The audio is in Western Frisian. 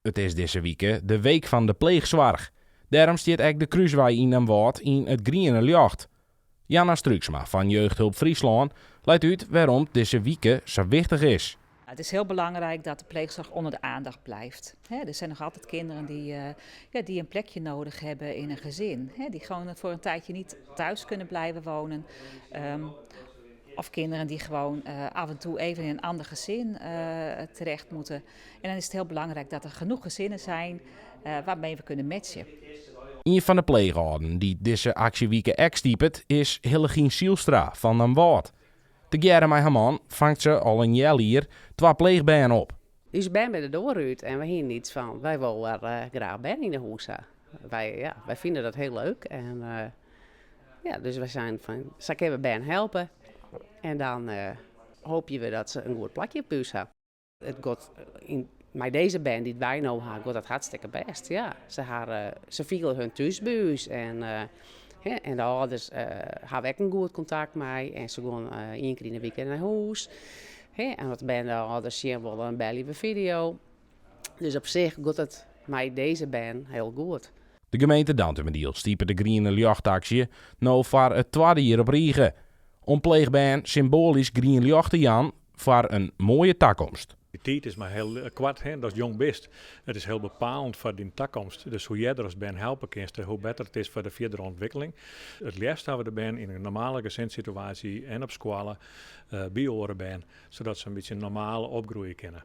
It is dizze wike de Week van de Pleechsoarch. Dêrom stiet ek de Krúswei yn Damwâld yn it griene ljocht. Janna Struiksma fan Jeugdhulp Fryslân leit út wêrom't dizze wike sa wichtich is. Het is heel belangrijk dat de pleegzorg onder de aandacht blijft. Er zijn nog altijd kinderen die, ja, die een plekje nodig hebben in een gezin. Die gewoon voor een tijdje niet thuis kunnen blijven wonen. Of kinderen die gewoon af en toe even in een ander gezin terecht moeten. En dan is het heel belangrijk dat er genoeg gezinnen zijn waarmee we kunnen matchen. Ien fan de pleechâlden dy't dizze aksjewike ek stipet is Hillegien Sielstra fan Damwâld. Tegearre mei har man fangt se al in healjier twa pleechbern op. Us bern binne de doar út en wy hiene yts fan, wy wolle graach bern yn 'e hûs ha. Wy, ja, wy fine dat hiel leuk en ja, dus wy seinen fan, sa kinne we bern helpe en dan hoopje we dat se in goed plakje op ús ha. It giet yn, mei dizze bern dy't wy no ha, giet dat hartstikke bêst. Ja, se, ha, se fiele hun thús by ús en, en de âlders hawwe ek in goed kontakt mei en se gean ien kear yn 'e wike nei hûs. En as de bern de âlders sjen wolle, dan belje we fideo. Dus op sich giet it mei dizze bern hiel goed. De gemeente Dantumadiel stipet de griene ljochtaksje no foar it twadde jier op rige. Om pleechbern symboalysk grien ljocht te jaan foar in moaie takomst. Dy tiid is mar hiel koart, hè, datst jong bist. It is hiel bepalend foar dyn takomst. Dus hoe earder ast bern helpe kinst, hoe better it is foar de fierdere ûntwikkeling. It leafst hawwe de bern yn in normale gesinssituaasje en op skoalle by oare bern, sadat se in bytsje normaal opgroeie kinne.